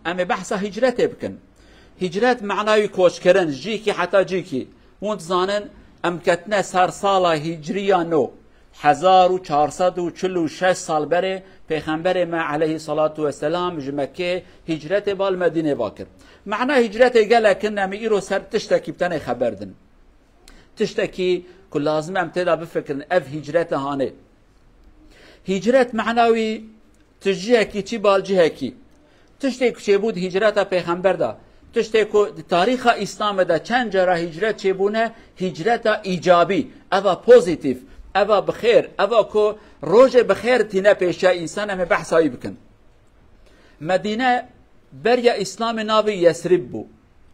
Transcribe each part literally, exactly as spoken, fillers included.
Em ê behsa hicretê bikin. Hicret mana wî koçkirin, ji cîkî heta cîkî. Hûn dizanin, em ketine ser sala hicrî ya nû. Hezar û çar sed û çil û şeş sal berê Pêxemberê me aleyhî salatu weselam ji Mekkê hicretê ba li Medînê va kir. Mana hicretê gelek in, em ê îro ser tiştekî bi tenê xeber din. Tiştekî ku lazim em tê de bifikirin, ev hicreta hanê. Hicret mana wî tu ji cihekî çî bal cihekî. Tiştê ku çêbû di hicreta Pêxember de, tiştê ku di tarîxa Îslamê de çend cara hicret çêbûne, hicreta îcabî, eva pozîtîf, eva bi xêr, eva ku rojê bi xêr tîne pêşiya însan, em ê behsa wî bikin. Medîne beriya Îslamê navê Yesrib bû.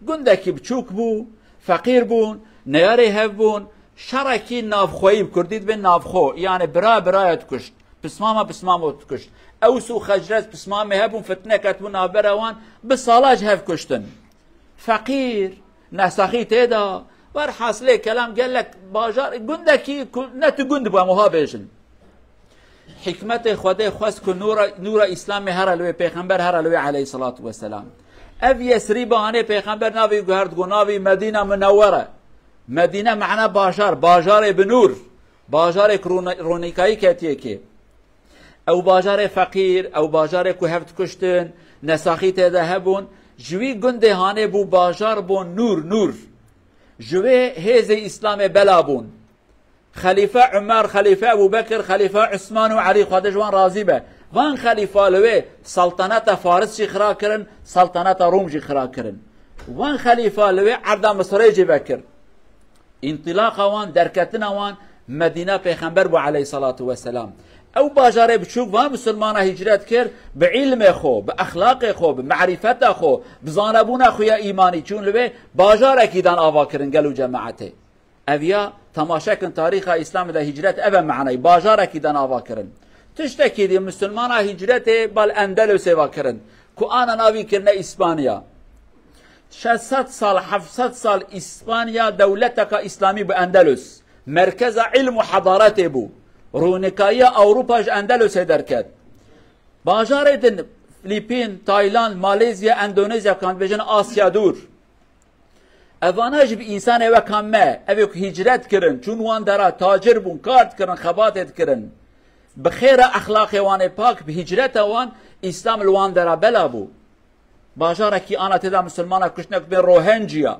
Gundekî biçûk bû, feqîr bûn, neyarê hev bûn, şerekî navxweyî, bi kurdî dibê navxwe, yanî bira biraya dikuşt, pismama pismamo dikuşt. Ews û Xecrec pismamê hebûn, fitne ketibû navbera wan, bi sala ji hev kuştin. Feqîr, nesaxî tê de, werhasilê kelam gelek bajar, gundekî ku ne tu gund bû, em wiha bêjin. Hikmetê Xwedê xwest ku nûra, nûra Îslamê here li wê, Pêxember here li wê aleyhî selatu weselam. Ev Yesrîba hanê Pêxember navê guhert, got navê Medîna Munewwere. Medîne mana bajar, bajarê bi nûr. Bajarê ku rûne-, rûnîkayî ketiye kê. Ew bajarê feqîr, ew bajarê ku hev dikuştin, nesaxî tê de hebûn, ji wî gundê hanê bû bajar bûn nûr, nûr. Ji wê hêzê Îslamê bela bûn. Xelîfe Umer, Xelîfe Ebû Bekir, Xelîfe Usman û Elî, Xwedê ji wan razî be. Van xelîfa li wê saltaneta Faris jî xira kirin, saltaneta Rûm jî xira kirin. Van xelîfa li wê erda Misirê jî vekir. Întilaqa wan, derketina wan Medîna Pêxember bû aleyhî selatu weselam. Ew bajarê biçûk van misilmana hicret kir, bi îlmê xwe, bi exlaqê xwe, bi merîfeta xwe, bi zanebûna xwe ya îmanî çûn li wê bajarekî dan ava kirin gel û cemaetê. Ev ya temaşe kin tarîxa Îslamê de hicret ev e manayî, bajarekî dan ava kirin. Tiştekî dî misilmana hicretê bal Endelusê va kirin, ku ana navî kirine Îspanya. Şeş sed sal, heft sed sal Îspanya dewleteka Îslamî bû Endelus. Merkeza îlm û hedaretê bû. Rûnikayiya Ewropa ji Endelusê derket. Bajarê din Filîpîn, Tayland, Malezya, Endonezya kan dibêjin Asya dûr. Evana jî bi însanê weka me, evê ku hicret kirin, çûn wan dera, tacir bûn, kar dikirin, xebatê dikirin. Bi xêra exlaqê wan ê pak, bi hicreta wan, Îslam li wan dera bela bû. Bajarekî ana tê de misilmana kuştine ku bên Rohingya.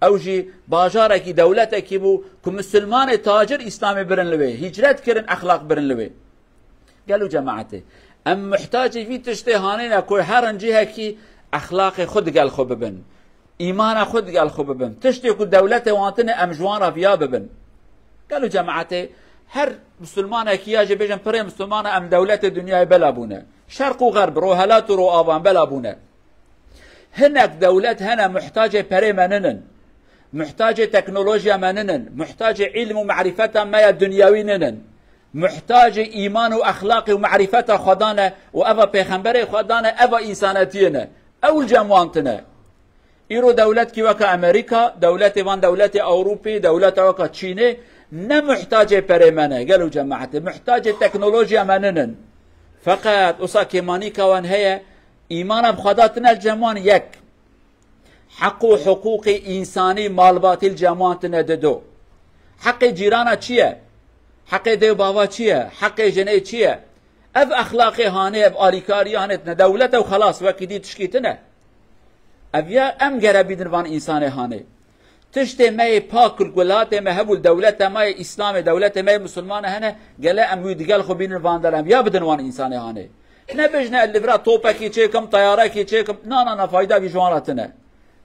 Ew jî bajarekî, dewletekî bû ku misilmanê tacir Îslamê birin li wê, hicret kirin, exlaq birin li wê. Gel û cemaetê, em muhtacê vî tiştê hanê ne ku herin cihekî exlaqê xwe digel xwe bibin. Îmana xwe digel xwe bibin. Tiştê ku dewletê wan tine em ji wan re viya bibin. Gel û cemaetê, her misilmanekî ya jê bêjin pirê misilmana em dewletê dinyayê bela bûne. Şerq û Xerb, Rohelat û Roavan bela bûne. Hinek dewlet hene muhtacê perê me ninin. Muhtacê teknolojiya me ninin. Muhtacê îlm û marîfeta me ya dinyawî ninin. Muhtacê îman û exlaqê û marîfeta Xwedan e û eva pêxemberê Xwedan e, eva însanetiyê ne. Ew li cem wan tine. Îro dewletkî weka Amerîka, dewletê van dewletê Ewropî, dewleta weka Çînê ne muhtacê perê me ne, gel û cemaetê. Muhtacê teknolojiya me ninin. Feqet wisa kêmanîka wan heye, îmana bi Xweda tine li cem wan yek. Heq û hiqûqê însanî, malbatî li cem wan tine dido. Heqê cîrana çi ye? Heqê dê û bava çi ye? Heqê jinê çi ye? Ev exlaqê hanê, ev alîkariya hanê tine. Dewlet ew xelas, wekî dî tişkî tine. Ev ya em gere bîdin van însanê hanê. Tiştê me yê pak, welatê me hebû, dewlete me yê Îslamê, dewletê me yê Misilmane hene, gele em wî digel xwe bînin van der, em ya bidin wan însanê hanê. Nebêjne li vira topekî çêkim, teyarekî çêkim, na, na, na, fayda vî ji wan re tine.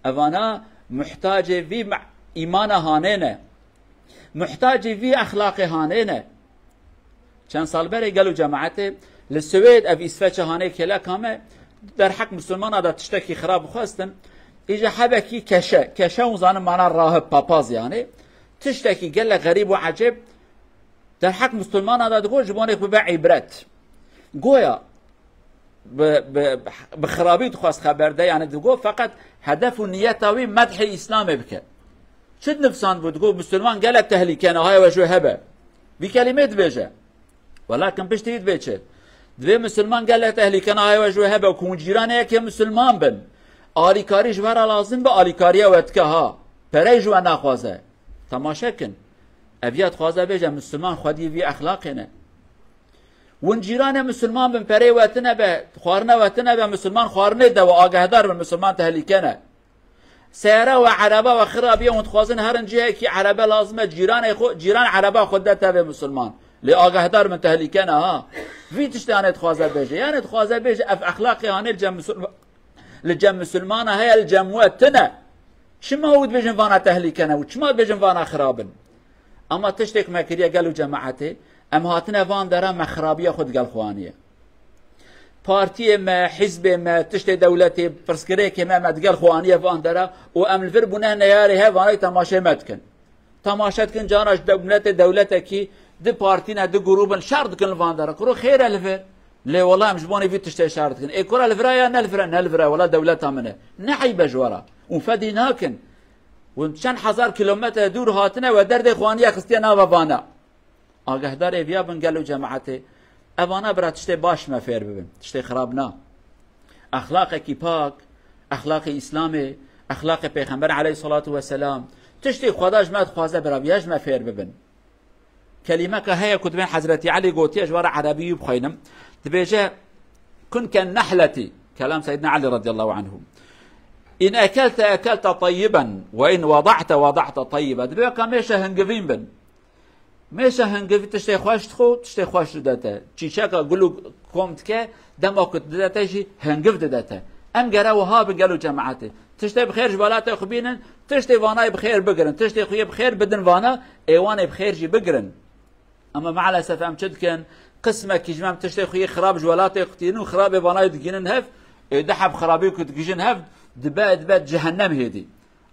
Evana muhtacê vî me-, îmana hanê ne. Muhtacê vî exlaqê hanê ne. Çend sal berê gel û cemaetê li Swêd, ev Îsveça hanê kêleka me, derheq misilmana de tiştekî xirab xwestin. Îja hebekî keşe, keşe hûn zanin mana rahib, papaz yanî. Tiştekî gelek xerîb û ecêb derheq misilmana de digot, ji bo nek bibe îbret. Goya bi, bi, bi xirabî dixwest xeber de, yanî digot, feqet hedef û niyeta wî medhê Îslamê bike. Çi dinivsandibû? Digot, misilman gelek tehlîke ne, haya we ji wê hebe. Vî kelîmê dibêje. Welakin piştî wî dibê çi? Divê misilman gelek tehlîke nayê we ji we hebe ku hûn cîranê yekê misilman bin. Alîkarî ji we re lazim be, alîkariya we dike ha. Perey ji we naxwaze. Temaşe kin. Ev ya dixwaze bêje misilman xwedî vî exlaqê ne. Hûn cîranê misilman bin, perê we tine be, xwarine we tine be, misilman xwarinê de we, agahdar bin, misilman tehlîke ne. Seyara we, ereba we xirabiye, hûn dixwazin herin cihekî erebe lazim e, cîranê xwe, cîran ereba xwe de tevê misilman. Lê agahdar bin, tehlîke ne ha. Vî tiştê anê dixwaze bêje. Yanê dixwaze bêje, ev exlaqê anê li cem misilman, li cem misilmana heye, li cem we tine. Çima hûn dibêjin vana tehlîke ne û çima dibêjin vana xirab in? Ama tiştêk me kiriye gel û cemaetê, em hatine van dera me xirabiya xwe digel xwe aniye. Partiyê me, hizbê me, tiştê dewletê, pirsgirêkê me, me digel xwe aniye van dera û em li vir bûne neyarê hev vanayê temaşê me dikin. Temaşe dikin, cara ji dewletê, dewletekî di partî ne, di grûb in, şer dikin li van dera. Kuro xêr e li vir. Lê wela em ji bonê vî tiştê şer dikin. Ê kura li vir e ya ne li vir e? Ne li vir e, wela dewleta min e. Ne eyb e ji we re. Hûn fedî nakin. Hûn çend hezar kilometre dûr hatine we derdê xwaniye xistiye nava vana. Agahdarê viya bin gel û cemaetê. Evana bira tiştê baş me fêr bibin. Tiştê xirab na. Exlaqekî pak, exlaqê Îslamê, exlaqê Pêxember aleyhissalatu vesselam. Tiştê Xweda ji me dixwaze bira viya ji me fêr bibin. Kelîmeka heye ku dibên Hezretî Elî gotiye, ji we re erebî wî bixweynim. Dibêje, "Kun ken nehletî." Kelam Seyyidina Elî radiyallahu anhu. "In ekelte ekelte tayyiben ve in wada'te wada'te tayyiba." Dibê weka mêşe hingivîn bin. Mêşe hingivî tiştê xweş dixwe, tiştê xweş dide te. Çîçeka gul û kom dike, dema ku dide te jî hingiv dide te. Em gere wiha bin gel û cemaetê. Tiştê bi xêr ji welatê xwe bînin, tiştê vanayê bi xêr bigirin. Tiştê xwe yê bi xêr bidin vana, ê wanê bi xêr jî bigirin. Ama maalesef em çi dikin? Qismekî ji me em tiştê xwe yê xirab ji welatê xwe tînin û xirabê vanayê digînin hev, ê di heb xirabî ku digihîjin hev, dibe, dibe cehennem hêdî.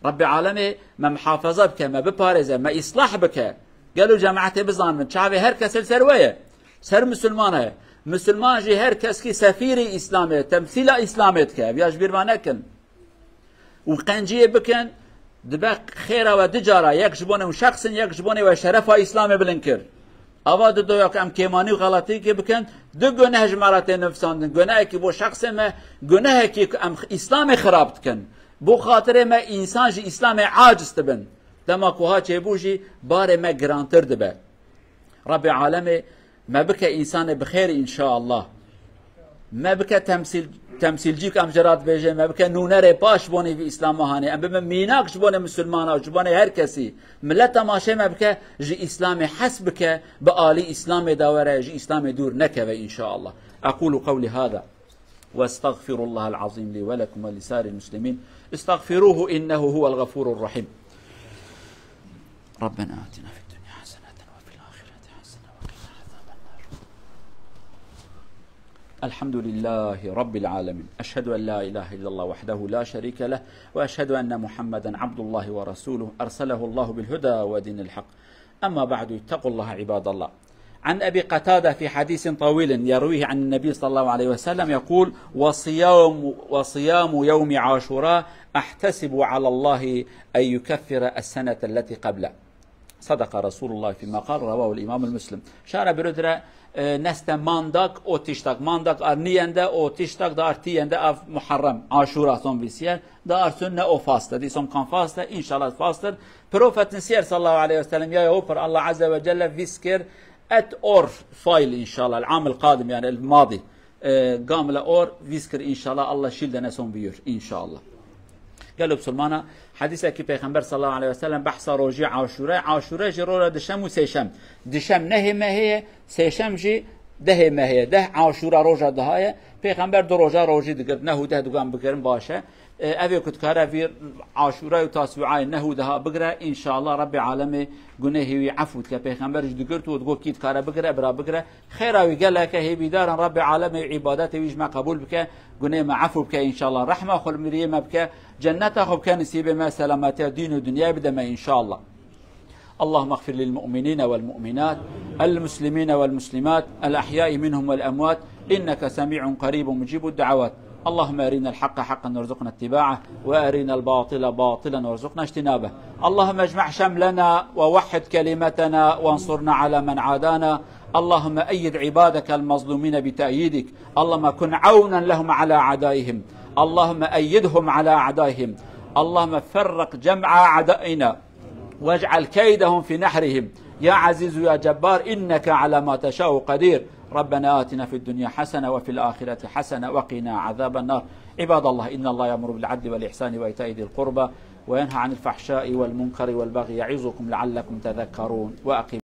Rabbê alemê me muhafaza bike, me biparêze, me îslah bike. Gel û cemaetê bizanibin, çavê her kesê li ser we ye. Ser misilman e. Misilman jî her keskî sefîrê Îslamê, temsîla Îslamê dike. Ev ya ji bîr me nekin. Û qenciyê bikin, dibe xêra we du cara, yek ji bonê hûn şexsin, yek ji bonê we şerefa Îslamê bilind kir. Ava di doya ku em kêmanî û xelatîkê bikin, du guneh ji me re tê nivsandin. Gunehekî bo şexsê me, gunehekî ku em Îslamê xirab dikin. Bo xatirê me însan ji Îslamê aciz dibin. Dema ku ha çêbû jî barê me girantir dibe. Rabbê alemê me bike însanê bi xêr înşaallah. Me bike temsîl, temsîlcî ku em jê re dibêjin, me bike nûnerê baş ji bonê vî Îslama hanê. Em bibin mînak ji bonê misilmana û ji bonê her kesî. Milet temaşê me bike, ji Îslamê hes bike, bi alî Îslamê de were, ji Îslamê dûr nekeve înşaallah. Ekûlu qewlî hada. وأستغفر الله العظيم لي ولكم ولسائر المسلمين. استغفروه إنه هو الغفور الرحيم. ربنا آتنا في الدنيا حسنة وفي الآخرة حسنة وقنا عذاب النار. الحمد لله رب العالمين. أشهد أن لا إله إلا الله وحده لا شريك له، وأشهد أن محمدا عبد الله ورسوله، أرسله الله بالهدى ودين الحق. أما بعد، اتقوا الله عباد الله. عن أبي قتادة في حديث طويل يرويه عن النبي صلى الله عليه وسلم يقول: "وصيام، وصيام يوم عاشوراء أحتسب على الله أن يكفر السنة التي قبله." صدق رسول الله فيما قال، رواه الإمام مسلم. Şara biro dire, e, neste mandak o tiştak. Mandak ar niyende o tiştak da ar tiyende av Muharrem. Aşura son visiyer. Da ar sünne o faste. Di son kan faste. İnşallah faster. Profetin siyer sallallahu aleyhi ve sellem ya yo per Allah azze ve celle viskir et or fail inşallah. El amil kadim yani el madi. E, gamle or viskir inşallah. Allah şil de ne son biyur inşallah. Gelo Musulmana, hedisekî Peyxember sallallahu aleyhi ve sellem behsa rojî Aşûre, Aşûre jî roja dişem û sêşem. Dişem nehê mehê ye, sêşem jî dehê mehê ye. Deh Aşûra roja daha ye. Peyxember du roja rojî digirt, neh û deh digan bigirin baş e. E, evê ku dikare vî Aşûra û Tasûayê neh û deha bigire, înşallah Rabbê alemê gunehê wî efû dike. Peyxember jî digirt û digot kî dikare bigire, bira bigire. Xêra wî gelek e, hêvîdaran Rabbê alemê îbadetê wî ji me qebûl bike, gunê me efû bike înşallah. Rehma xwe li miriyê me bike, cenneta xwe bike nisîbê me, selametiya dîn û dinyayê bide me înşallah. اللهم اغفر للمؤمنين والمؤمنات، المسلمين والمسلمات، الأحياء منهم والأموات، إنك سميع قريب مجيب الدعوات. اللهم أرنا الحق حقا وارزقنا اتباعه، وأرنا الباطل باطلا وارزقنا اجتنابه. اللهم اجمع شملنا ووحد كلمتنا وانصرنا على من عادانا. اللهم أيد عبادك المظلومين بتأييدك. اللهم كن عونا لهم على أعدائهم. اللهم أيدهم على أعدائهم. اللهم فرق جمع أعدائنا واجعل كيدهم في نحرهم. يا عزيز يا جبار، إنك على ما تشاء قدير. ربنا آتنا في الدنيا حسنة وفي الآخرة حسنة وقنا عذاب النار. عباد الله، إن الله يأمر بالعدل والإحسان وإيتاء ذي القربى وينهى عن الفحشاء والمنكر والبغي يعظكم لعلكم تذكرون. وأقيموا